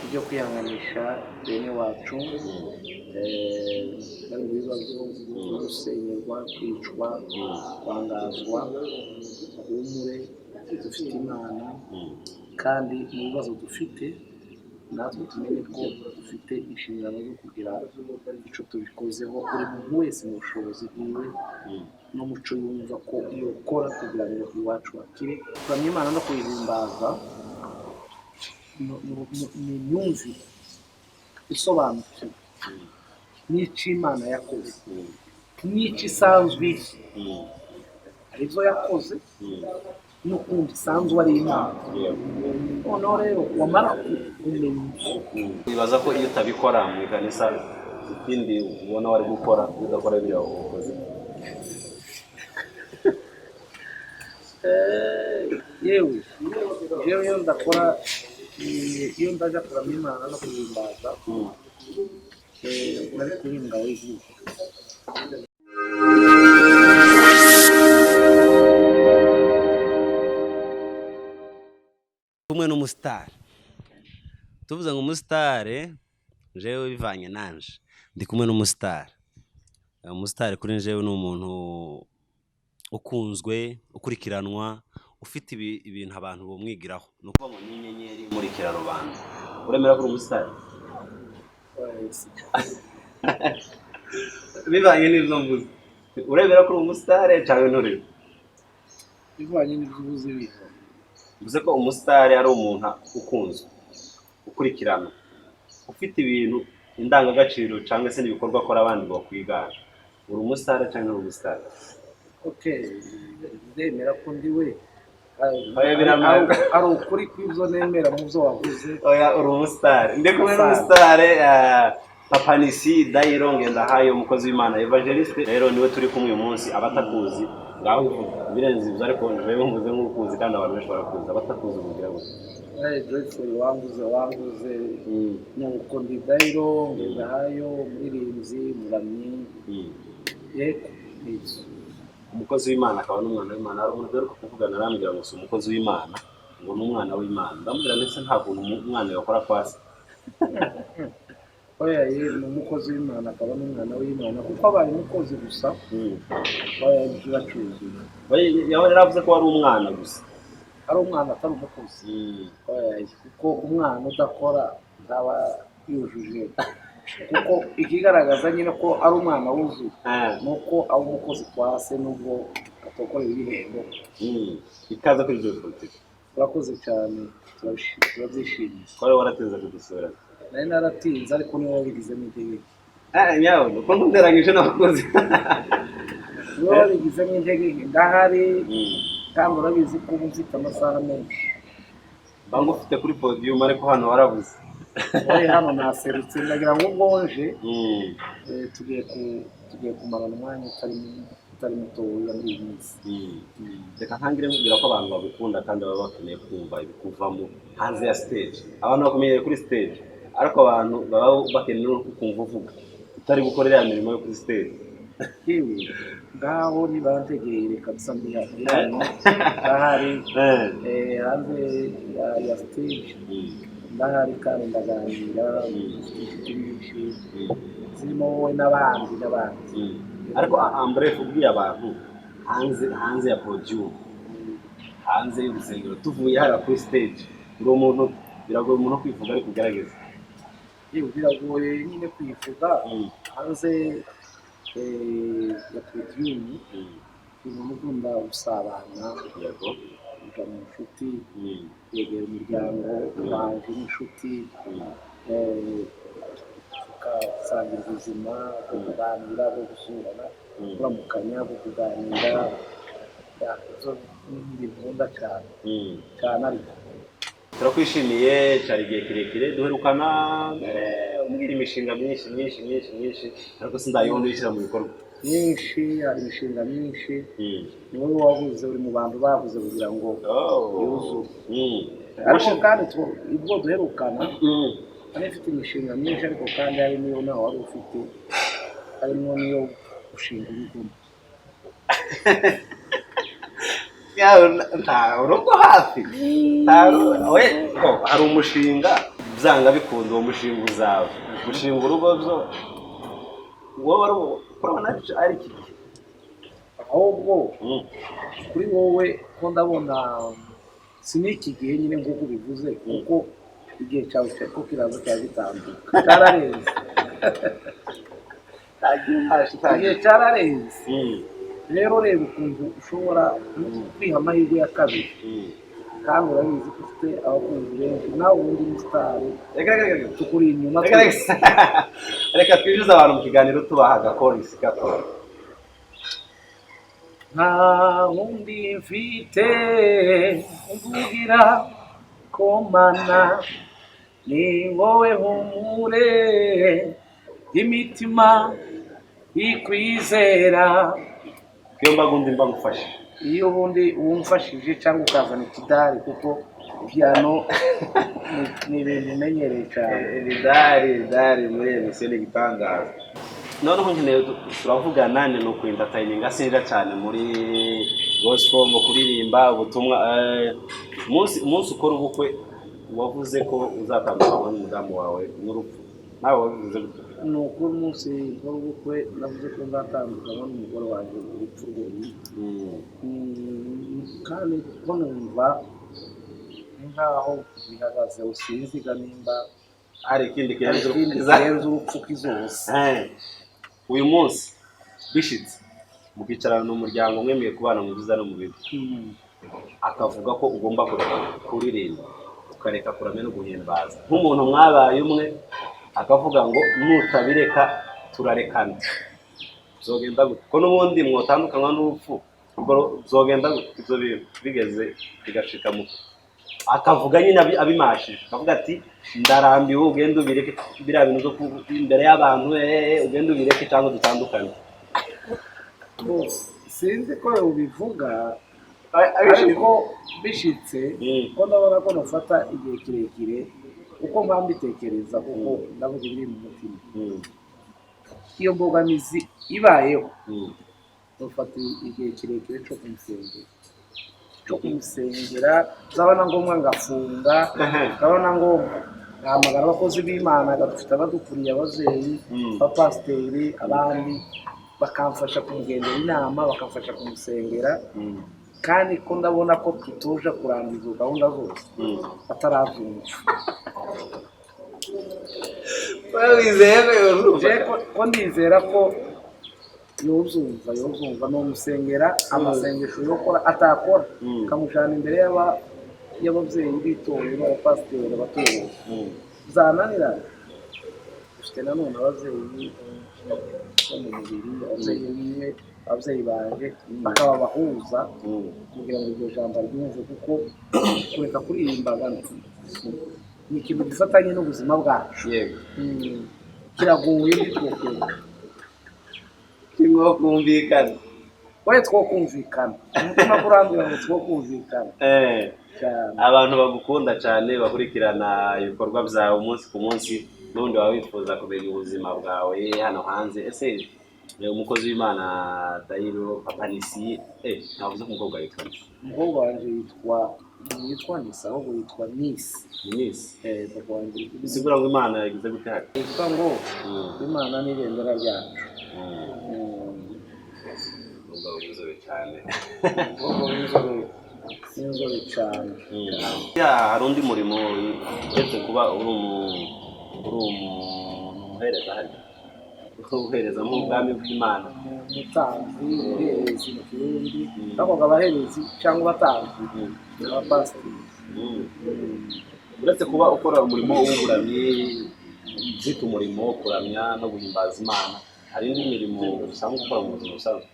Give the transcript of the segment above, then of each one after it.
Ibyo kwihanganisha bene wacu bari mu bibazo byo gusenyerwa, kwicwa, kwangazwa, bahumure, dufite Imana. Kandi mu bibazo dufite natwe tumenye ko dufite inshingano zo kugira icyo tubikozeho, buri muntu wese mu bushobozi bwiwe n'umuco yumva ko iyo ukora kugira ngo iwacu hakire. Kuramya Imana no kuyihimbaza ni imyumvire isobanukiwe n'icyo Imana yakoze n'icyo isanzwe iri, hari ibyo yakoze n'ukundi isanzwe ari Imana. Noneho rero wamara kumenya ibyo, Wibaza ko iyo utabikora mu ikanisa, ikindi ubona wari gukora iyo udakora biriya ukoze? Yewe, jewe iyo ndakora, iyo ndaja kuramya Imana no guhimbaza, nari kuhinga w'igihugu. Kumwe n'umusitari, tuvuze ngo umusitari, jewe bivanye nanje ndi kumwe n'umusitari. Umusitari kuri jewe ni umuntu ukunzwe, ukurikiranwa, ufite ibintu abantu bamwigiraho, ni ukuvuga ngo ni inyenyeri imurikira rubanda. Uremera ko uri umusitari bivanye n'ibyo mvuze? Uremera ko uri umusitari cyangwa nturebe? Bivanye n'ibyo ubuze biha. Bivuze ko umusitari ari umuntu ukunzwe, ukurikirana, ufite ibintu, indangagaciro cyangwa se n'ibikorwa akora abandi bakwigana. Uri umusitari cyangwa uri umusitari? Okay, ndemera ko ndi we. Oya, biramaze. Ari ukuri kw'ibyo nemera mu byo wavuze. Oya, uri umusitari. Ndi kumwe n'umusitari, Papa Nisi Dayiro Ngendahayo, umukozi w'Imana, evangeliste. Rero niwe turi kumwe uyu munsi. Abatakuzi ngaho ivuga ibirenze ibyo, ariko jewe mvuze nk'ukuzi kandi abantu benshi barakuzi. Abatakuzi ubugira gute? Joyful, wanguze nuko ndi Dayiro Ngendahayo, umuririmbyi, muramyi. Yego, nibyo. Umukozi w'Imana akaba n'umwana w'Imana. Hari umuntu duheruka kuvugana arambwira ngo si umukozi w'Imana, ngo ni umwana w'Imana. Ndamubwira ndetse nta kuntu umwana yakora kwa se. Oya ye, ni umukozi w'Imana akaba n'umwana w'Imana, kuko abaye umukozi gusa, oya, ntibacuzuye. Yaba yaravuze ko wari umwana gusa. Ari umwana atari umukozi, oya, kuko umwana udakora ntaba yujuje, kuko ikigaragaza nyine ko ari umwana wuzuye ni uko aba umukozi kwa se nubwo atokorera ibihembo. Ikaze kuri Joyful TV. Urakoze cyane, turabyishimiye. Wari waratinze kudusura. Nari naratinze, ariko niwe wabigizemo intege. Nyawe uko ntuteranyije n'abakozi. Niwe wabigizemo intege nke. Ndahari kandi urabizi ko uba mfite amasaha menshi. Mba ngufite kuri podium, ariko hano warabuze. Wowe hano naserutse, ndagira ngo ubwo nje, tugiye kumarana umwanya utari mutoya muri iyi minsi. Reka ntangire nkubwira ko abantu bagukunda kandi baba bakeneye kumva ibikuvamo hanze ya stage. Abantu bakumenyereye kuri stage, ariko abantu baba bakeneye no kukumva uvuga utari gukora iriya mirimo yo kuri stage. Yewe, ngaho nibantegere kabisa, ndi hano, ndahari. Hanze ya stage ndahari kandi ndaganira, mfite inshuti nyinshi zirimo wowe n'abandi n'abandi. Ariko en bref, ubwiye abantu hanze ya podium, hanze y'urusengero, tuvuye hariya kuri stage, uri umuntu, biragoye umuntu kwivuga, ariko ugerageza. Yewe, biragoye nyine kwivuga hanze ya podium. Umuntu ukunda gusabana, kuja mu nshuti, kwegera umuryango wanje n'inshuti, tugasangira ubuzima bwo kuganira, bwo gusurana, kuramukanya, bwo kuganira. Ya, ibyo ni ibintu nkunda cyane cyane, ariko Turakwishimiye. Cyari igihe kirekire duherukana, umbwira imishinga myinshi myinshi myinshi myinshi, ariko sindayibona uyishyira mu bikorwa. Myinshi, hari imishinga myinshi. Ni wowe wabuze, uri mu bantu babuze kugira ngo yuzuye. Ariko kandi ubwo duherukana nari mfite imishinga myinshi, ariko kandi hari n'iyo nawe wari ufite, harimo n'iyo gushinga urugo. Yawe, nta urugo hafi. Nta we, oh, hari umushinga. Byanga bikunda uwo mushinga uzaba gushinga urugo byo wowe wari urabona ari iki gihe. Ahubwo kuri wowe ko ndabona si n'iki gihe nyine nk'uko ubivuze, kuko igihe cyawe ko kiraza cyaba gitambuka, cyararenze, igihe cyararenze. Rero reba ukuntu ushobora kwiha amahirwe ya kabiri, kandi urabizi ko ufite abakunzi benshi, nawe ubundi musitari Reka, reka, reka. tukuri inyuma Reka, reka. twese. Reka twinjize abantu mu kiganiro, tubaha agakorisi gato. Nta wundi mfite umvugira ko mana, ni wowe humure imitima ikwizera. Iyo mbaga undi mba ngufashe. Iyo ubundi wumfashije cyangwa ukazana ikidari, kuko piano ni ibintu umenyereye cyane. Ridari ridari muri emisiyo ni igitangaza. Noneho nkeneye turavugana ni uku-entertaininga, sinja cyane muri gospel ngo kuririmba ubutumwa. Umunsi ukora ubukwe wavuze ko uzatandukanywa n'umudamu wawe n'urupfu, nawe wabivuze gutyo? Ni ukuri, umunsi nkora ubukwe navuze ko nzatandukanywa n'umugore wanjye urupfu rwonyine. Kandi ko numva ni nkaho bihagaze, usinziga nimba hari ikindi hari kirenze ikindi urupfu. Kirenze urupfu kizose. Uyu munsi bishitse mukicarana n'umuryango mwemeye kubana mu byiza no mu bibi, akavuga ko ugomba kureka kuririmba, ukareka kuramya no guhimbaza nk'umuntu mwabaye umwe, akavuga ngo nutabireka turarekana, bizogenda gute? Ko n'ubundi mwotandukanywa n'urupfu, ubwo bizogenda gute? Ibyo bintu bigeze bigashika mu akavuga nyine abimashije, akavuga ati ndarambiwe, ugende ubireke biriya bintu byo imbere y'abantu, ugende ubireke cyangwa dutandukane. Bose sinzi ko ubivuga, ariko bishitse ko ndabona ko nufata igihe kirekire, uko mba mbitekereza, kuko ndavuga ibiri mu mutima, iyo mbogamizi ibayeho, nufata igihe kirekire cyo kumusengera, zaba na ngombwa ngafunga, zaba na ngombwa ngahamagara abakozi b'Imana, dufite abadukuriye, ababyeyi, abapasiteri, abandi bakamfasha kumugendera inama, bakamfasha kumusengera. Kandi ko ndabona ko tutuje kurangiza izo gahunda zose atarabyumva. Wizeye ko yozumva? Je ko ndizera ko yozumva, ni umusengera amasengesho yokora atakora, akamujyana imbere y'ababyeyi b'itorero, abapasiteri, abatuyobozi. Zananirana, dufite nanone ababyeyi bo mu mubiri, ababyeyi biwe, ababyeyi banje, bakaba bahuza kugira ngo iryo jambo aryumve, kuko kureka kuririmbaga ni ikintu gifatanye n'ubuzima bwacu. Kiragoye, ntitwokureka. Kimwe kumvikana. We twokumvikana, umutima kurambwira ngo twokumvikana cyane. Abantu bagukunda cyane, bakurikirana ibikorwa byawe umunsi ku munsi, n'ubundi baba wifuza kumenya ubuzima bwawe hano hanze. Ese umukozi w'Imana Dayiro Papanisi, ntavuze ko umukobwa yitwa nde? Umukobwa wanjye yitwa Nisa, ahubwo yitwa Nisi. Nisi. Papa wanjye. Bisigura ngo Imana yagize gute hano? Bivuga ngo Imana ni ibendera ryacu. Umugabo w'inzobe cyane. Umukobwa w'inzobe, w'inzobe cyane. Ya, hari undi murimo uretse kuba uri umuntu umuhereza, harya uhereza nk'ubwami bw'Imana? Umutambyi, umuherezi mu Kirundi, bavuga abaherezi cyangwa abatambyi, abapasiteri. Uretse kuba ukora umurimo w'uburamyi, byita umurimo wo kuramya no guhimbaza Imana, hari indi mirimo usanzwe ukora mu buzima busanzwe?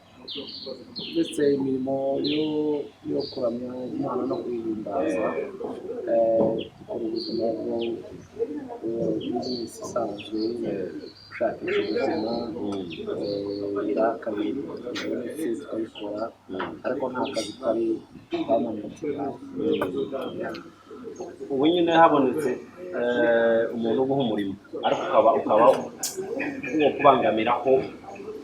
Uretse imirimo yo kuramya Imana no kuyihimbaza, dukora ubuzima bwo bizinesi isanzwe, gushakisha ubuzima, ibiraka bibonetse tukabikora, ariko nta kazi kari permanent. Ubu nyine habonetse umuntu uguha umurimo, ariko ukaba uwo kubangamira ko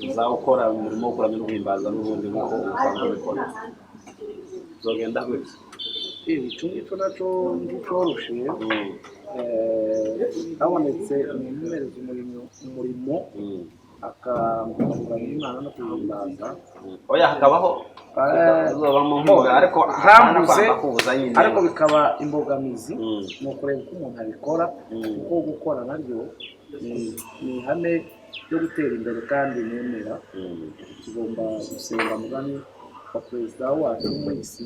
uzawukora umurimo wo kuramya no guhimbaza n'ubundi nk'uko usanzwe ubikora, uzogenda gutya? Icyo ngicyo nacyo nticoroshe. Habonetse umuntu umereza umurimo akamukuramya Imana no kuhimbaza. Oya, hakabaho uzobamo nk'umugabo, ariko Ntambuze, kwanga kubuza nyine. Ariko bikaba imbogamizi. Ni ukureba uko umuntu abikora, kuko gukora naryo ni ihame ryo gutera imbere kandi nemera. Tugomba gusenga, mugani wa perezida wacu w'isi,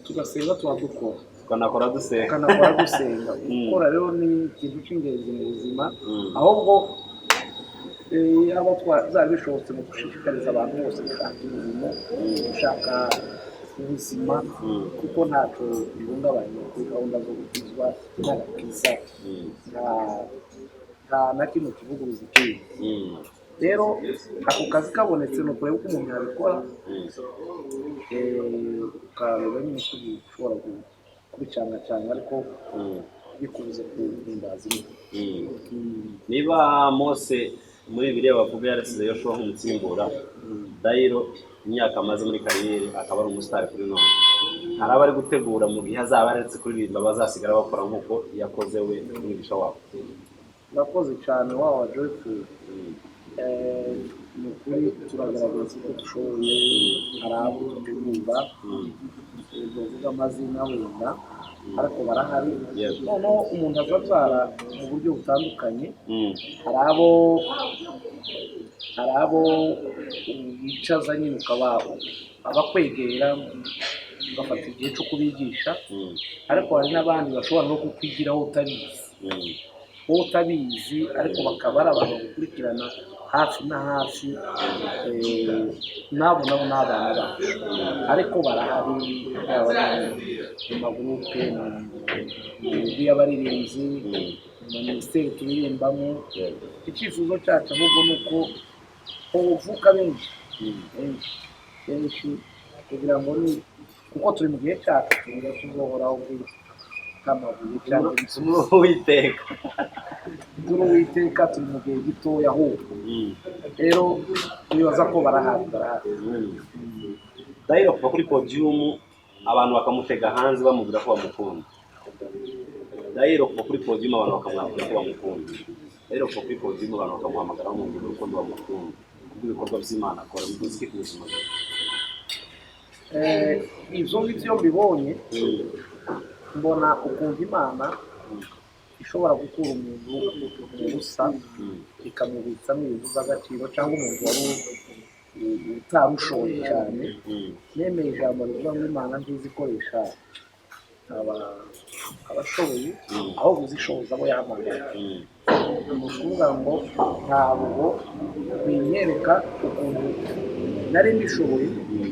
tugasenga tuba dukora. Tukanakora dusenga. Tukanakora dusenga. Gukora rero ni ikintu cy'ingenzi mu buzima. Ahubwo yaba byari bishobotse mu gushishikariza abantu bose gushaka imirimo, gushaka ubuzima, kuko ntacyo bihungabanya kuri gahunda zo gukizwa n'agakiza. Nta na kimwe kivuguruza ikindi. Rero ako kazi kabonetse, ni ukureba uko umuntu yabikora, ukareba nyine uko ushobora kubicangacanga, ariko bikubuze guhimbaza Imana. Niba Mose muri Bibiliya bavuga yarasize Yoshuwa nk'umutsimbura, Dayiro imyaka amaze muri carrière akaba ari umusitari kuri none, hari abari gutegura mu gihe azaba aretse kuririmba bazasigara bakora nk'uko yakoze we n'umwigisha wabo? Urakoze cyane wa Joyful. Ni ukuri turagaragaza uko dushoboye. Hari abo dutegura, bavuga amazina wenda, ariko barahari. Noneho umuntu aza abyara mu buryo butandukanye. Hari abo wicaza nyine, ukaba abakwegera, ugafata igihe cyo kubigisha, ariko hari n'abandi bashobora no kukwigiraho utabizi, wowe utabizi, ariko bakaba ari abantu bagukurikirana hafi na hafi. Nabo nabo ni abana bacu, ariko barahari, yaba ari mu magurupe, mu migwi y'abaririmbyi, mu maminisiteri turirimbamo. Icyifuzo cyacu ahubwo ni uko hovuka benshi, benshi, benshi, kugira ngo ni kuko turi mu gihe cyacu tuvuga tuzohoraho nk'amabuye cyangwa imisozi. Uwiteka. Turi Uwiteka, turi mu gihe gitoya ahubwo. Rero nibaza ko barahari, barahari. Dayiro kuva kuri podium abantu bakamutega hanze bamubwira ko bamukunda, Dayiro kuva kuri podium abantu bakamwakira ko bamukunda, Dayiro kuva kuri podium abantu bakamuhamagara bamubwira urukundo bamukunda kubw'ibikorwa by'Imana akora, bivuze iki ku buzima bwe? Ibyo ngibyo mbibonye, mbona ukuntu Imana ishobora gukura umuntu mu busa, ikamubitsamo ibintu by'agaciro, cyangwa umuntu wari utarushoboye cyane. Nemeye ijambo rivuga ngo Imana nziza ikoresha abashoboye, ahubwo izishoboza abo yahamagaye. Ni ukuvuga ngo ntabwo binyereka ukuntu nari mbishoboye,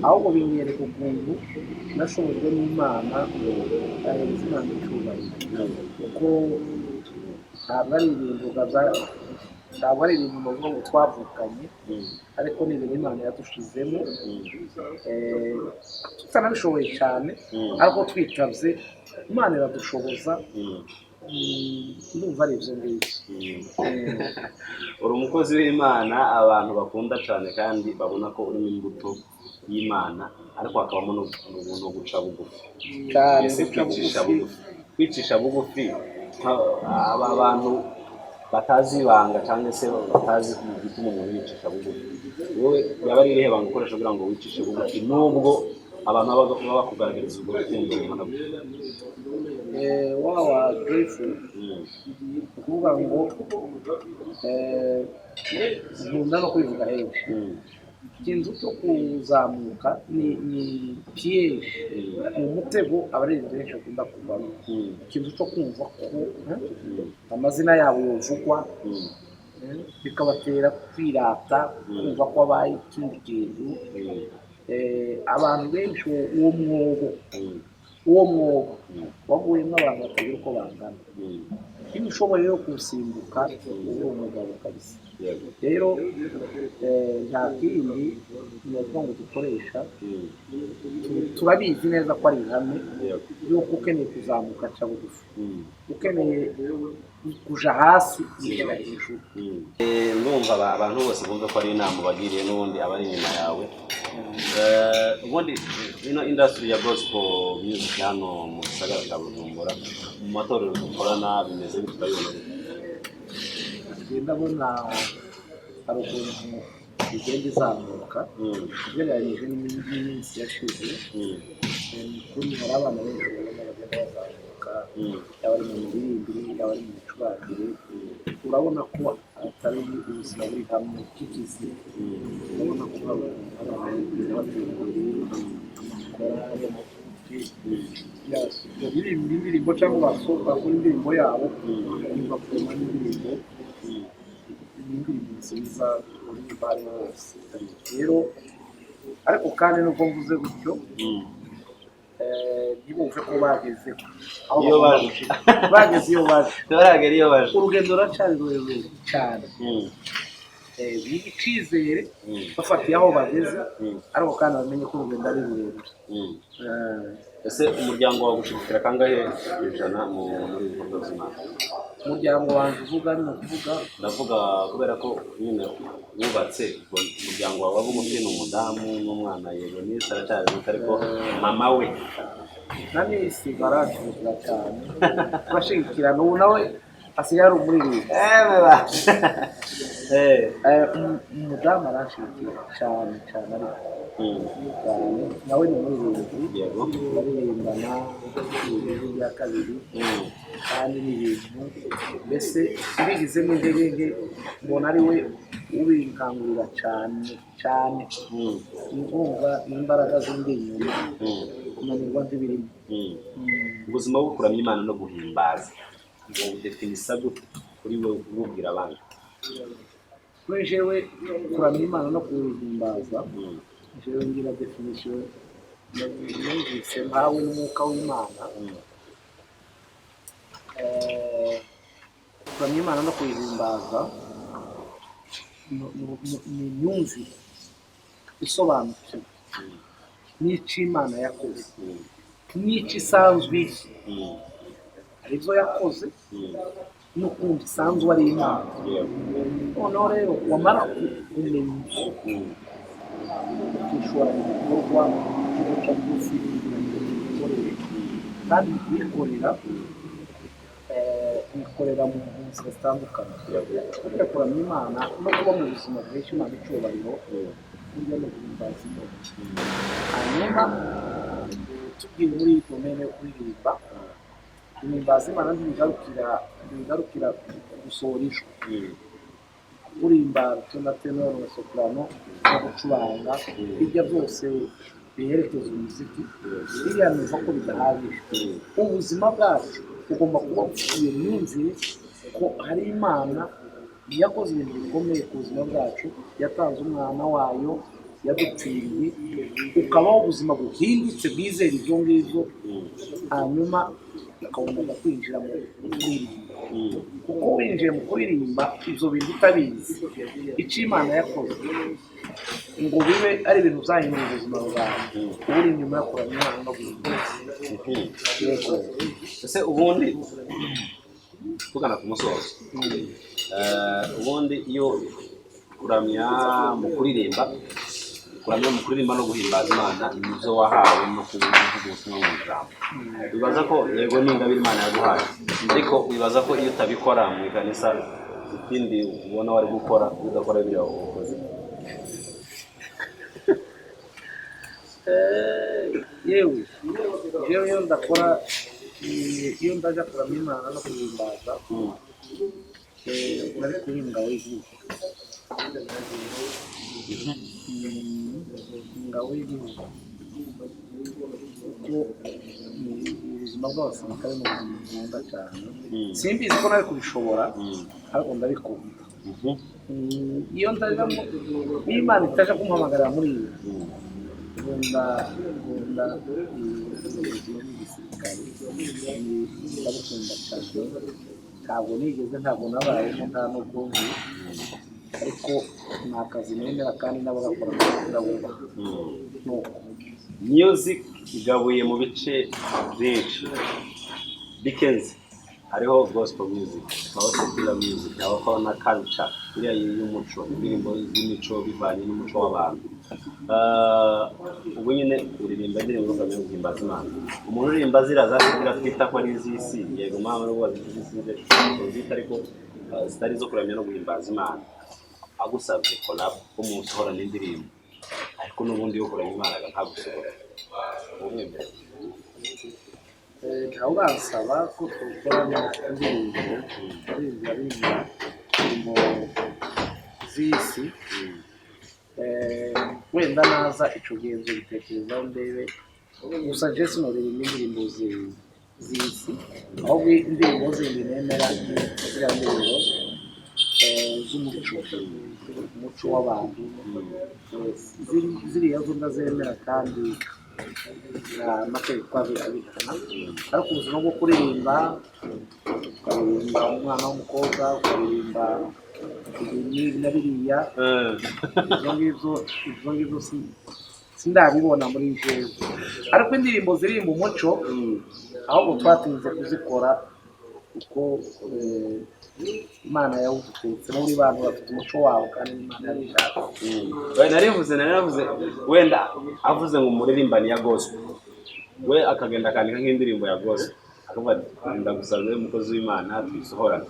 ahubwo binyereka ukuntu nashobojwe n'Imana. Ahereza Imana icyubahiro, kuko ntabwo ari ibintu ntabwo ari ibintu bavuga ngo twavukanye, ariko ni ibintu Imana yadushizemo, tutanabishoboye cyane, ariko twitabye Imana iradushoboza. Ndumva ari ibyo ngibyo. Uri umukozi w'Imana abantu bakunda cyane, kandi babona ko urimo imbuto y'Imana, ariko hakabamo no guca bugufi. Cyane. Ese Guca kwicisha bugufi. bugufi, kwicisha bugufi, aba bantu batazi ibanga cyangwa se batazi igituma umuntu yicisha bugufi, wowe yaba ari irihe banga ukoresha kugira ngo wicishe bugufi, nubwo abantu baba bakugaragariza urwo rukundo rungana gutya? Wa Joyful, ni ukuvuga ngo nkunda no kubivuga henshi, ikintu cyo kuzamuka ni piège, ni umutego abaririmbyi benshi bakunda kugwamo, ikintu cyo kumva ko amazina yabo yovugwa, bikabatera kwirata, kumva ko abaye ikindi kintu. Abantu benshi uwo mwobo, uwo mwobo waguyemo abantu batagira uko bangana. Iyo ushoboye rero kuwusimbuka, uba uri umugabo kabisa. Rero nta kindi ni ukuvuga ngo dukoresha, turabizi neza ko ari ihame yuko ukeneye kuzamuka aca bugufi, ukeneye kuja hasi yishyira hejuru. Ndumva abantu bose bumve ko ari inama ubagiriye, n'ubundi abari inyuma yawe. Ubundi ino industry ya gospel music hano mu gisagara cya Bujumbura, mu matorero dukorana, bimeze bite? Urabibona gute? Ngenda mbona hari ukuntu igenda izamuka ugereranyije n'iminsi yashize. Ni ukuri hari abana benshi ubona bagenda bazamuka, yaba ari mu miririmbire, yaba ari mu micurangire, urabona ko atari ubuzima buri hamwe bw'igize. Urabona ko hari ukuntu abana bari kugenda batera imbere, amakorali, amagurupe baririmba indirimbo cyangwa bakora indirimbo yabo, bakora n'indirimbo, ni indirimbo nziza uririmba aho ariho hose. Rero ariko kandi nubwo mvuze gutyo, ntibumve ko bageze aho Iyo bagomba baje. gushika. Bageze iyo baje. Ntibaragera iyo baje. Urugendo ruracyari rurerure cyane. Biga icyizere, bafatiye aho bageze, ariko kandi bamenye ko urugendo ari rurerure. Ese umuryango wawe ugushigikira kangahe ku ijana muri ibi bikorwa by'Imana? Umuryango wanjye uvuga ni ukuvuga? Ndavuga kubera ko nyine wubatse, ubwo umuryango wawe waba ufite ni umudamu n'umwana. Yego, nisi aracyari muto, ariko mama we? Na nisi baranshigikira cyane, turashigikirana. Ubu nawe asigaye ari umuririmbyi. Umudamu aranshigikira cyane cyane, ariko cyane nawe ni umuririmbyi. Baririmbana ijwi rya kabiri, kandi ni ibintu mbese mbigizemo intege nke mbona ari we ubinkangurira cyane cyane. Inkunga n'imbaraga zindi inyuma, kunanirwa ntibirimo. Ubuzima bwo kuramya Imana no guhimbaza ngo budefinisa gute kuri wowe ububwira abandi? Kuri jewe, kuramya Imana no kuhimbaza, jewe ngira definition numvise mpawe n'umwuka w'Imana. Kuramya Imana no kuyihimbaza ni imyumvire isobanukiwe n'icyo Imana yakoze n'icyo isanzwe iri, hari ibyo yakoze n'ukundi isanzwe ari Imana. Noneho rero wamara kumenya ibyo, ukishora mu bikorwa byo guca bugufi kugira ngo ubikorere, kandi mu kubikorera wikorera mu nzira zitandukanye. Burya kuramya Imana no kuba mu buzima bwinshi Imana icyubahiro, burya no guhimbaza Imana. Hanyuma tugiye muri iyi domaine yo kuririmba, guhimbaza Imana ntibigarukira gusohora ijwi, kuririmba alto na ténor na soprano no gucuranga, bijya byose biherekeza umuziki, biriya numva ko bidahagije. Ubuzima bwacu bugomba kuba bufite iyo myumvire ko hari Imana yakoze ibintu bikomeye ku buzima bwacu, yatanze umwana wayo, yadupfiriye, ukabaho ubuzima buhindutse bwizera ibyo ngibyo, hanyuma ukabona kwinjira mu kuririmba, kuko winjiye mu kuririmba ibyo bintu utabizi icyo Imana yakoze ngo bibe ari ibintu byahinduye ubuzima bwawe, uba uri inyuma yo kuramya Imana no guhimbaza. Yego. Ese ubundi tugana ku musozo, ubundi iyo kuramya mu kuririmba, kuramya mu kuririmba no guhimbaza Imana nibyo wahawe no kuvuga ubutumwa mu ijambo, wibaza ko, yego, ni ingabire Imana yaguhaye, ariko wibaza ko iyo utabikora mu ikanisa, ikindi ubona wari gukora iyo udakora biriya ukoze? Yewe, yewe, iyo ndakora, iyo ndaja kuramya Imana no guhimbaza, nari kuba ingabo y'igihugu. Ingabo y'igihugu, kuko ni ubuzima bw'abasirikare, ni ubuzima nkunda cyane. Simbizi ko nari kubishobora, ariko ndabikunda. Iyo ndaja iyo Imana itaja kumpamagarira muri ibi, nkunda ubuzima bw'igisirikare, ndabukunda cyane. Ntabwo nigeze, ntabwo nabayemo, nta n'ubwo nzi. Ariko ni akazi nemera kandi n'abagakora ndabubaha. Nuko Music igabuye mu bice byinshi bikenze: hariho gospel music, habaho secular music, habaho na culture iriya y'umuco, indirimbo z'imico bivanye n'umuco w'abantu. Ubu nyine uririmba indirimbo zo kuramya no guhimbaza Imana. Umuntu uririmba ziriya za secular twita ko ari iz'isi, yego mama, nubwo bazita iz'isi zita, ariko zitari izo kuramya no guhimbaza Imana, agusabye collab ko musohorana indirimbo, ariko n'ubundi yo kuramya Imana ntagusohora, umwemerera? Ntawe uransaba ko twakorana indirimbo, indirimbo aririmba indirimbo z'isi. Wenda naza ico gihe nzobitekerezaho ndebe. Gusa je sinoririmba indirimbo z'isi, ahubwo indirimbo zindi nemera ni ziriya ndirimbo z'umuco, umuco w'abantu. Ziriya zo ndazemera kandi amategeko abihana, ariko ubuzima bwo kuririmba, ukaririmba umwana w'umukobwa, ukaririmba ibi n'ibi na biriya, ibyo ngibyo sindabibona muri jewe. Ariko indirimbo ziririmba umuco, ahubwo twatinze kuzikora kuko Imana yawudutetse muri bantu bafite umuco wabo kandi Imana yabishaka. We narivuze wenda avuze ngo umuririmbani ya gospel, we akagenda akandika nk'indirimbo ya gospel, akavuga ati: "Ndagusabye umukozi w'Imana, tuyisohorane."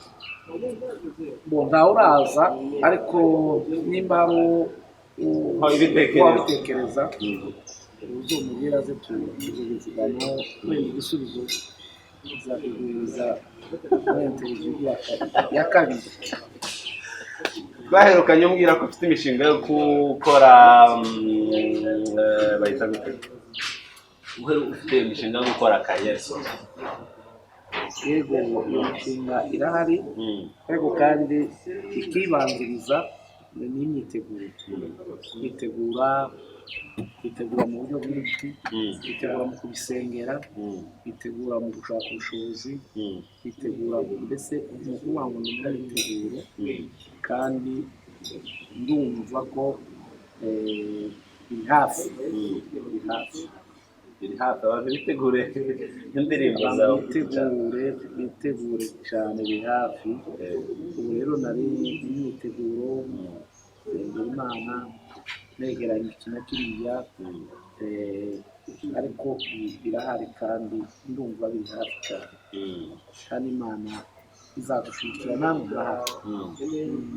Bo ntawe uraza, ariko nimba hari Wabitekereza. wabitekereza, uzomubwira aze tuzobivuganaho. Wenda igisubizo nzakiguhereza muri interview ya kabiri. Twaherukanye umbwira ko ufite imishinga yo gukora, bahita gute? Ufite imishinga yo gukora carrière solo. Yego, iyo mishinga irahari, ariko kandi ikibanziriza ni imyiteguro, kwitegura, kwitegura mu buryo bwinshi, kwitegura mu kubisengera, kwitegura mu gushaka ubushobozi, kwitegura mbese ni ukuvuga ngo ni imyiteguro. Kandi ndumva ko biri hafi, biri hafi. Biri hafi, abantu bitegure indirimbo Abantu zawe. bitegure, bitegure cyane, biri hafi. Ubu rero nari imyiteguro, nsengera Imana, negeranya iki na kiriya, ariko birahari kandi ndumva biri hafi cyane. Kandi Imana izadushigikira, namwe murahari,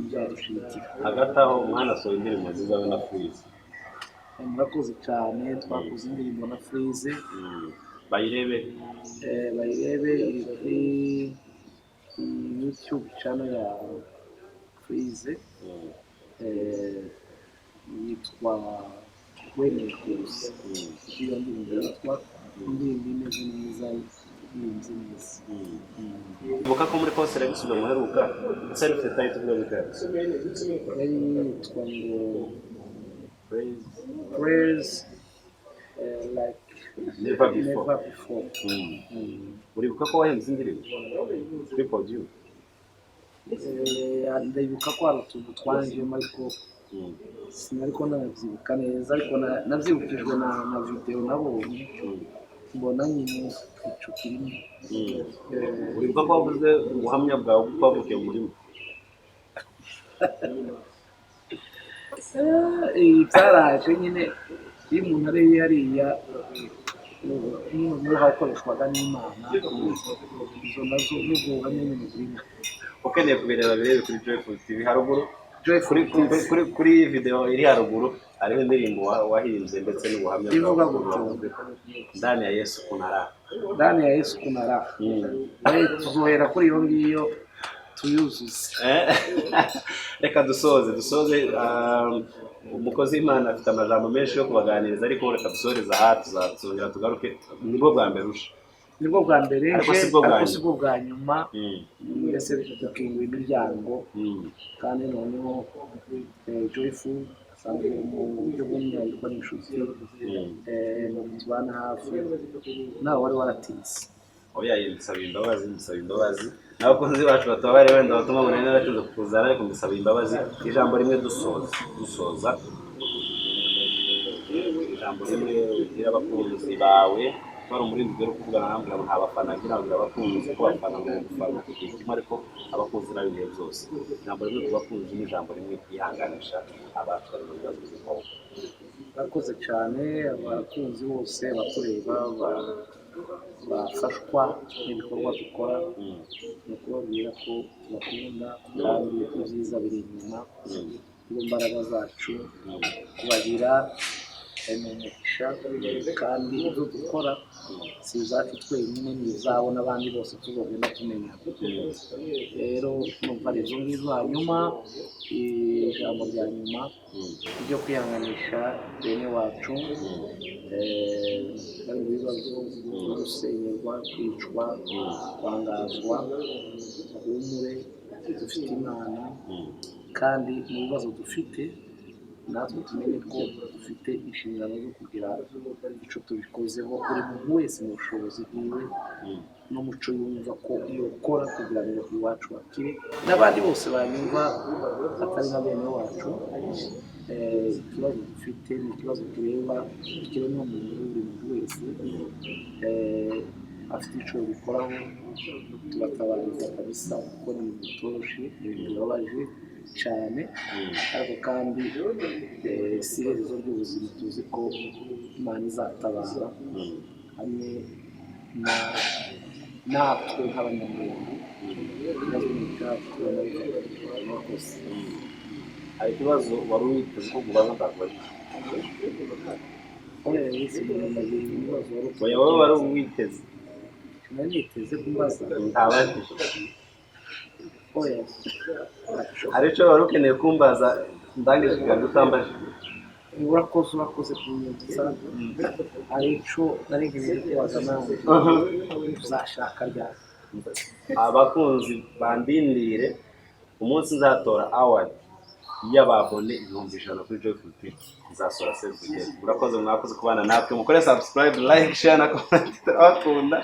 izadushigikira. Hagati aho umwana asohoye indirimbo nziza we na Freeze. Murakoze cyane, twakoze indirimbo na Freeze. Bayirebe. Bayirebe, iri kuri YouTube channel ya Freeze. Yitwa Wemeye Kuza. Iyo ndirimbo yitwa indirimbo imeze neza, irinze neza. Ibuka ko muri concert gusubiza muheruka ese ari ufite title ivuga gute? Yari yitwa ngo Praise Praise like never before. Never before. Uribuka ko wahembye indirimbo kuri podium? Ndibuka ko hari utuntu twanjemo, ariko sinariko nanabyibuka neza, ariko nabyibukijwe na video nabonye, mbona nyine ico kirimo. Uribuka ko wavuze ubuhamya bwawe bw'uko wavukiye mu murima? Byaraje nyine, iyo umuntu ari hariya nyine umwuka ukoreshwaga n'Imana, izo nazo n'ubwo buhamya nyine burimo. Ukeneye kubireba, birebe kuri Joyful TV haruguru. Joyful kuri TV. Kuri video iri haruguru hariho indirimbo wahimbye ndetse n'ubuhamya Ivuga bwawe gutyo. wavuze. Ndani ya Yesu kuna raha. Ndani ya Yesu kuna raha. Tuzohera kuri iyo ngiyo tuyuzuze. Reka dusoze, umukozi w'Imana afite amajambo menshi yo kubaganiriza, ariko reka dusoreze aha, tuzongera tugaruke. Nibwo bwa mbere uje. Nibwo bwa mbere Ariko nje, si bwo bwa ariko nyuma. si bwo bwa nyuma. Mbese dukinguye imiryango. Kandi noneho Joyful asanzwe mu buryo bw'umwihariko n'inshuti, tubana hafi, nawe wari waratinze. Oya, nsaba imbabazi, nsaba imbabazi. N'abakunzi bacu batabare wenda batuma ngo nari naratinze kukuzana, ariko mbisaba imbabazi. Ijambo rimwe dusoza, ijambo rimwe ubwira abakunzi bawe. Wari umurinzi rero kuvugana, arambwira ngo nta bafana agira, ngo abakunzi ko bafana ngo gufana ku gihe kimwe, ariko abakunzi nabi ibihe byose. Ijambo rimwe ku bakunzi n'ijambo rimwe kwihanganisha abacu bari mu bibazo by'ubwonko. Barakoze cyane abakunzi bose batureba, bafashwa n'ibikorwa dukora. Ni ukubabwira ko tubakunda kandi ibyiza biri inyuma. Nibo mbaraga zacu. Kubagira ni umugisha, kandi ibyo dukora si ibyacu twenyine, ni izabo n'abandi bose tuzogenda tumenya. Rero numva ari ibyo ngibyo. Hanyuma ijambo rya nyuma ryo kwihanganisha bene wacu bari mu bibazo byo gusenyerwa, kwicwa, kwangazwa, bahumure, dufite Imana. Kandi mu bibazo dufite natwe tumenye ko dufite inshingano zo kugira icyo tubikozeho, buri muntu wese mu bushobozi bwiwe n'umuco yumva ko iyo ukora kugira ngo iwacu hakire, n'abandi bose banyumva atari na bene wacu. Ikibazo dufite ni ikibazo kireba ikiremwamuntu, buri muntu wese afite icyo bikoraho. Tubatabariza kabisa kuko ni ibintu bitoroshye, ni ibintu bibabaje cyane, ariko kandi si iherezo ry'ubuzima. Tuzi ko Imana izatabara hamwe natwe nk'abanyamurenge. Ikibazo ni icyacu, murakoze. Hari ikibazo wari witeze ko kubaza ntakubajije? Oya, ibibazo wari Oya, wowe wari witeze. Nari niteze kumbaza? Ntabajije. Oya. Hari icyo wari ukeneye kumbaza ndangije ikiganiro utambajije? Urakoze, urakoze kunyibutsa. Hari icyo nari nkeneye kubaza nawe: tuzashaka ryari? Abakunzi bandindire umunsi nzatora award y'ababone 100,000 kuri Joyful TV, nzasora save. Urakoze, mwakoze kubana natwe. Mukore subscribe, like, share na comment. Turabakunda.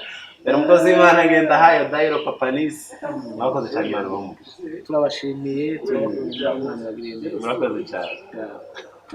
Dore umukozi w'Imana Ngendahayo Dairo Papanisi, mwakoze cyane, Imana ibahe umugisha. Turabashimiye, turabakunda, Imana ibagirire neza. Murakoze cyane. Yeah.